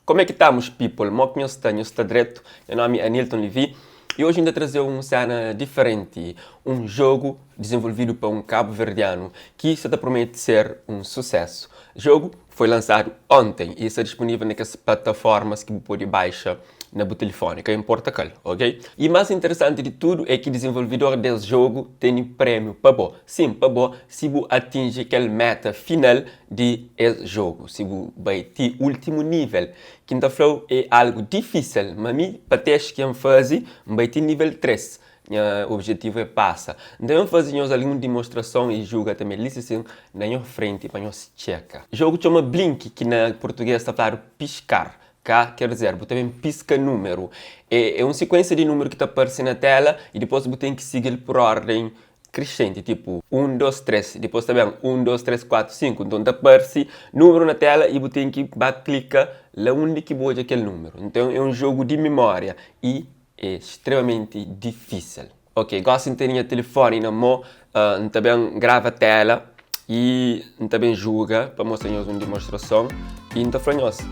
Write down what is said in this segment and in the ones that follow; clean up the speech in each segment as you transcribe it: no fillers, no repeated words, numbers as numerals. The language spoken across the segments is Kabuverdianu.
Como é que estamos, people? Mo ki nhos sta? Nhos sta dretu? Nha nomi é Anilton Levy e hoje N ta traze un sena diferenti, un jogu dizenvolvidu pa un kabu-verdianu ki sa ta promete ser un susesu. Jogu foi lansadu onten e sta dispunivel na kes plataformas ki bu pode baixa na bu tilifoni, ka inporta kal, ok? I mas interesanti di tudu é ki dizenvolvidor des jogu tene prémiu pa bo, sin, pa bo, si bu atinji kel meta final di es jogu, si bu bai ti ultimu nivel, ki N ta fla-u é algu difísil, ma mi, pa testi ki N faze, N bai ti nivel 3. Nha objetivu é pasa. N ta ben faze nhos algun dimostrason i juga tanbe li sisin na nho frenti pa nhos txeka. Jogu txoma Blink ki na purtuges ta fladu piskar. Ka ker dizer bu ta ben piska numeru. É un sikuensia di numeru ki ta parse na tela i dipos bu ten ki sigi-l pur orden krisenti, tipu 1, 2, 3, dipos ta ben 1, 2, 3, 4, 5. Nton ta parse numeru na tela i bu ten ki ba klika la undi ki bu odja kel numeru. Nton é un jogu di mimoria i É stremamenti difísil. Ok, gósi N tene nha tilifóni na mô, N ta ben grava téla i N ta ben juga pa mostra nhos un dimostrason i N ta fla nhos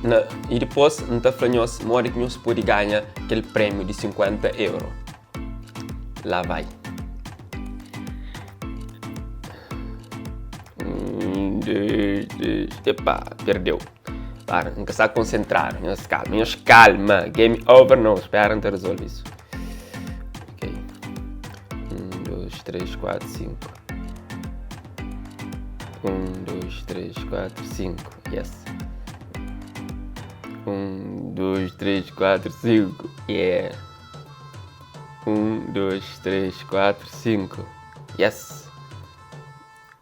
na i dipôs N ta fla nhos modi ki nhos pode ganha kel prémiu di 50 euro. Lá vai. 1, 2, 3, epá, perdeu. Para, N ka sta konsentradu. Nhos kalma, nhos kalma. Game over não, espera N ta resolve isso. Ok. 1, 2, 3, 4, 5. 1, 2, 3, 4, 5. Yes. 1, 2, 3, 4, 5. Yeah. 1, 2, 3, 4, 5. Yes.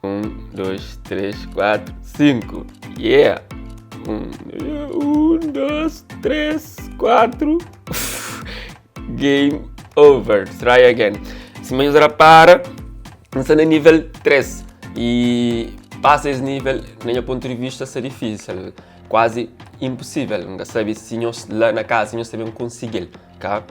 1, 2, 3, 4, 5. Yeah! 1, 2, 3, 4. Game over. Try again. Sima nhos rapara, N sta na nível 3 e pasa es nível, na nha pontu di vista, sta difísil, kuazi imposível. N ka sabe si nhos la na kaza nhos ta ben konsigi-l, ka?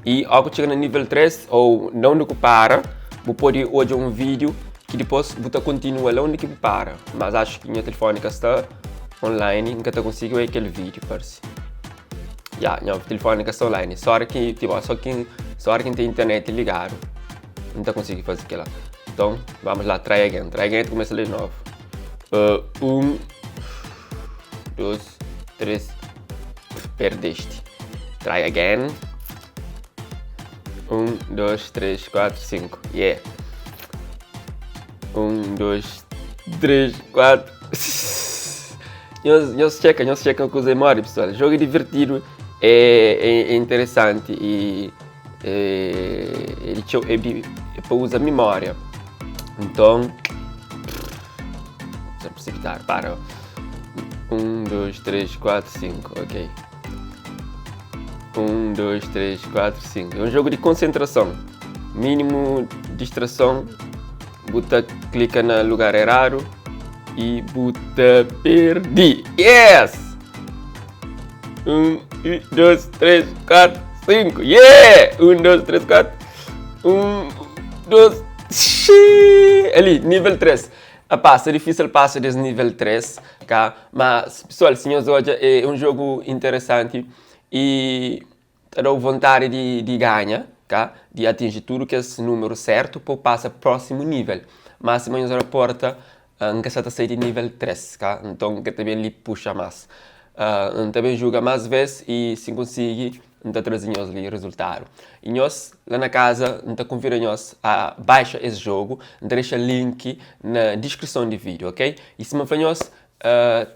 I óras ku txiga na nível 3 ô na undi ku para, bu pode odja un vídiu ki dipôs bu ta kontinua la undi ki bu para. Mas axu ki nha tilifoni ka sta online, N ka ta konsigi oia kel vídiu parse. Ya, nha tilifoni ka sta online. Só óras ki tipo, só ki só óras ki N ten internet ligadu, N ta konsigi faze kila. Nton, vamos lá, try again. Try again, ta kumesa la di novu. 1, 2, 3, perdeste. Try again. 1, 2, 3, 4, 5. Yeah. 1, 2, 3, 4. Nhos, nhos txeka, nhos txeka kuza é modi, pessoal. Jogo é divertido, é, é, é interessante e é, é, de, é, de, é para usar memória. Então, sem precipitar, para. 1, 2, 3, 4, 5, ok. 1, 2, 3, 4, 5. É um jogo de concentração. Mínimo distração, bu ta clica na lugar errado e bu ta perdi. Yes! 1, 2, 3, 4, 5. Yeah! 1, 2, 3, 4. 1, 2, Ali, nível 3. A pasa, difísil pasa des nível 3, ka? Mas, pessoal, si nhos odja, é un jogu interesanti i ta da-u vontadi di, di ganha, ka? Di atinji tudu kes númeru sértu pa bu pasa prósimu nível. Má sima nhos raporta, N ka sa ta sai di nível 3, ka? Nton, N ka ta ben li puxa más. N ta ben juga más vês i si N konsigi, N ta traze nhos li rezultadu. I nhos la na kaza, N ta konvida nhos a baixa es jogu. N ta dexa link na diskrison di vídiu, ok? I sima N fla nhos,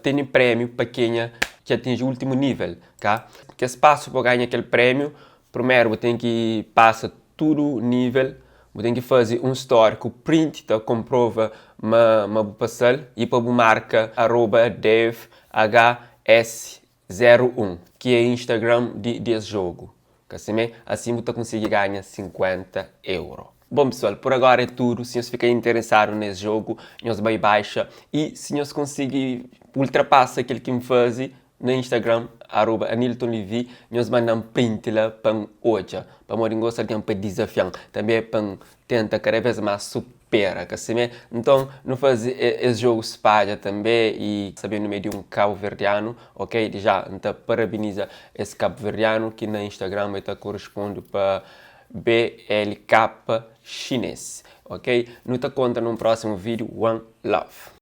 tene prémiu pa kenha ki atinji últimu nível, ka? Kes pasu pa ganha kel prémiu, primeru bu ten ki pasa tudu nível, bu ten ki faze un story ku print ta konprova ma ma bu pasa-l i pa bu marka aroba dev hs 01 ki é Instagram di di es jogu ka simé? Asin bu ta konsigi ganha 50 euro. Bom pessoal, por agora é tudo, si nhos fika interessadu nes jogu, nhos bai baixa e si nhos konsigi ultrapassa kel ki N fazi na Instagram arroba aniltonlevy nhos manda-m print la pa N odja, pamodi N gosta algen pa dizafia-m, tanbe pa N tenta kada vez mas. pera, ka simé? Nton, nu faze es jogu spadja tanbe y sabendu ma é di un kabuverdianu, ok? Dja N ta parabeniza es kabuverdianu ki na Instagram el ta koresponde pa BLK Chinês, ok? Nu ta kontra nun prósimu vídiu. One love!